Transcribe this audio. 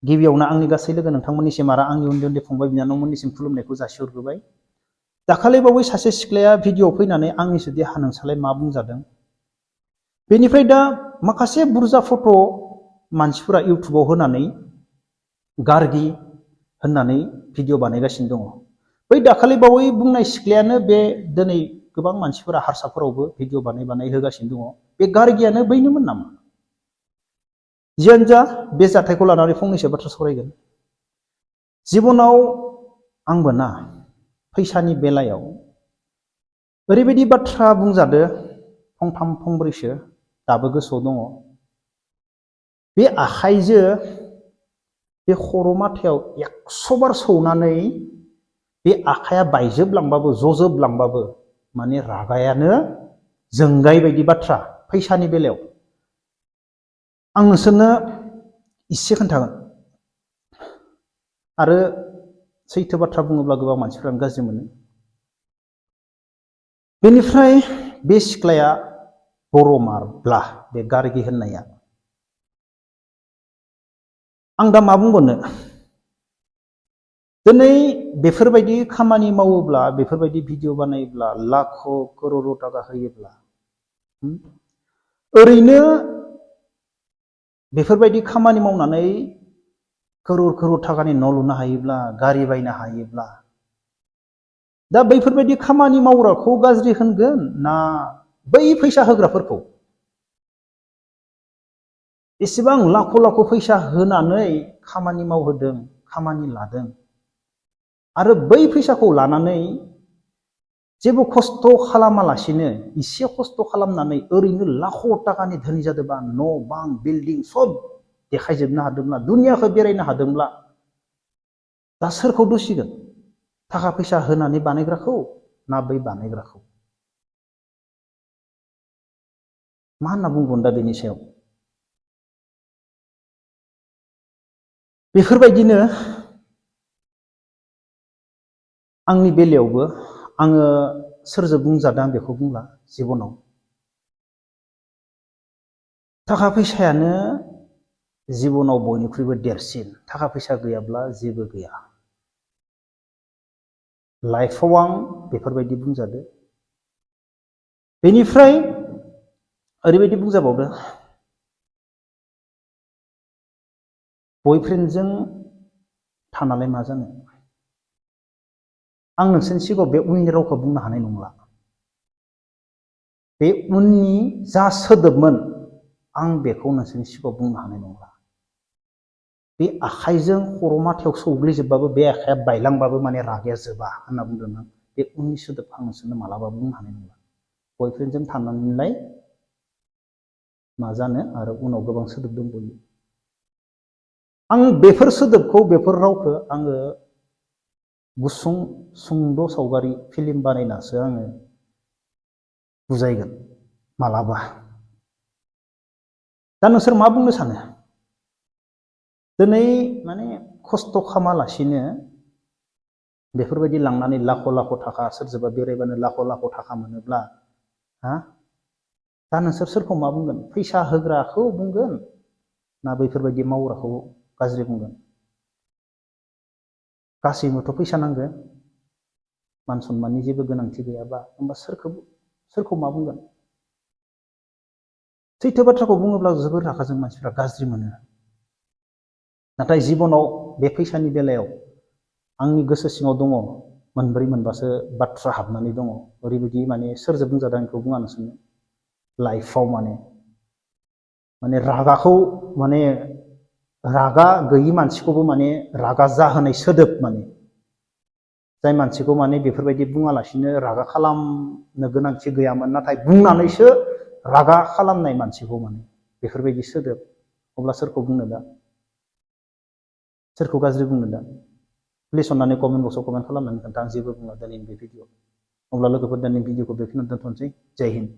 गिबियावनो आंनि गासै लोगो नोंथांमोननिसिम आरो आंनि उन्दै उन्दै फंबाय बिनानावमोननिसिम खुलुमनायखौ जासिहरग्रोबाय। दाखालि बावै सासे सिख्लाया भिडिअ फैनानै आंनि जुदि नोंसालाय मा बुंजादों। बेनिफ्राय दा माखासे बुरजा फट' मानसिफोरा इउटुबाव होनानै गारगि होननानै भिडिअ बानायगासिनो दङ। बै दाखालि बावै बुंनाय सिख्लायानो बे दिनै गोबां मानसिफोरा हारसाफोरावबो भिडिअ बानाय होगासिनो दङ। बे गारगियानो बैनोमोन नामा? जियानो जा बे जाथायखौ लानानै फंनैसो बाथ्रा सावरायगोन। जिबनाव आंबो ना फैसानि बेलायाव ओरैबायदि बाथ्रा बुंजादो फंथाम फंब्रैसो दाबो गोसोआव दङ। बे आखाइजो बे खर' माथायाव 100 बार सौनानै बे आखाइया बायजोबलांबाबो जजोबलांबाबो माने रागायानो जोंगाय बायदि बाथ्रा फैसानि बेलायाव। आं नोंसोरनो इसे खोन्थागोन। आरो सैथो बाथ्रा बुङोब्ला गोबां मानसिफ्रानो गाज्रि मोनो। बेनिफ्राय बे सिख्लाया बर' मारब्ला बे गारगि होननाया आं दा मा बुंबावनो? दिनै बेफोरबायदि खामानि मावोब्ला बेफोरबायदि भिडिअ बानायोब्ला लाख करोड़ टाका होयोब्ला ओरैनो बेफोरबायदि खामानि मावनानै करोड़ टाकानि न' लुनो हायोब्ला गारि बायनो हायोब्ला दा बैफोरबायदि खामानि मावग्राखौ गाज्रि होनगोन ना बै फैसा होग्राफोरखौ? एसेबां लाख' फैसा होनानै खामानि मावहोदों, खामानि लादों आरो बै फैसाखौ लानानै जेबो खस्थ' खालामालासिनो इसे खस्थ' खालामनानै ओरैनो लाख' टाकानि धोनि जादोंबा न' बां बिल्डिं सब देखायजोबनो हादोंब्ला दुनियाखौ बेरायनो हादोंब्ला दा सोरखौ दुसिगोन? थाखा फैसा होनानै बानायग्राखौ ना बै बानायग्राखौ? मा होनना बुंगोन दा बेनि सायाव? बेफोरबायदिनो आंनि बेलायावबो आङो सोरजों बुंजादों आं बेखौ बुंला। जिबनाव थाखा फैसायानो जिबनाव बयनिख्रुइबो देरसिन। थाखा फैसा गैयाब्ला जेबो गैया। लाइफआव आं बेफोरबायदि बुंजादो। बेनिफ्राय ओरैबायदि बुंजाबावदो बयफ्रेन्डजों थानानै मा जानो? आं नोंसोरनि सिगाङाव बे उननि रावखौ बुंनो हानाय नंला। बे उननि जा सोदोबमोन आं बेखौ नोंसोरनि सिगाङाव बुंनो हानाय नंला। बे आखाइजों खर' माथायाव सौग्लिजोबबाबो बे आखाइया बायलांबाबो माने रागाया जोबा होनना बुंदों आं। बे उननि सोदोब आं नोंसोरनो मालाबाबो बुंनो हानाय नंला। बयफ्रेन्डजों थानानैलाय मा जानो आरो उनाव गोबां सोदोब दंबावो। आं बेफोर सोदोबखौ बेफोर रावखौ आङो गुसुं सुंद' सावगारि फिल्म बानायनासो आङो बुजायगोन मालाबा। दा नोंसोर मा बुंनो सानो? दिनै माने खस्थ' खालामालासिनो बेफोरबायदि लांनानै लाख' थाखा सोरजोंबा बेरायबानो लाख' थाखा मोनोब्ला दा नोंसोर सोरखौ मा बुंगोन? फैसा होग्राखौ बुंगोन ना बैफोरबायदि मावग्राखौ गाज्रि बुंगोन? गासैनोबोथ' फैसा नांगौ। मान सन्माननि जेबो गोनांथि गैयाबा होमबा सोरखौ मा बुंगोन? सैथो बाथ्राखौ बुङोब्ला जोबोर रागाजों मानसिफ्रा गाज्रि मोनो। नाथाय जिबनाव बे फैसानि बेलायाव आंनि गोसो सिङाव दङ मोनब्रै मोनबासो बाथ्रा हाबनानै दङ। ओरैबायदि माने सोरजों बुंजादों आं बेखौ बुङा नोंसोरनो। लाइफआव माने रागाखौ माने रागा गैयि मानसिखौबो माने रागा जाहोनाय सोदोब माने जाय मानसिखौ माने बेफोरबायदि बुङालासिनो रागा खालामनो गोनांथि गैयामोन नाथाय बुंनानैसो रागा खालामनाय मानसिखौ माने बेफोरबायदि सोदोब। अब्ला सोरखौ बुंनो दा? सोरखौ गाज्रि बुंनो दा? प्लिज अननानै कमेन्ट बक्सआव कमेन्ट खालामनानै खोन्था। आं जेबो बुंला दिनैनि बे भिडिअ'। अब्ला लोगोफोर दिनैनि भिडिअ'खौ बेखिनियावनो दोनथ'नोसै। जय हिन्द।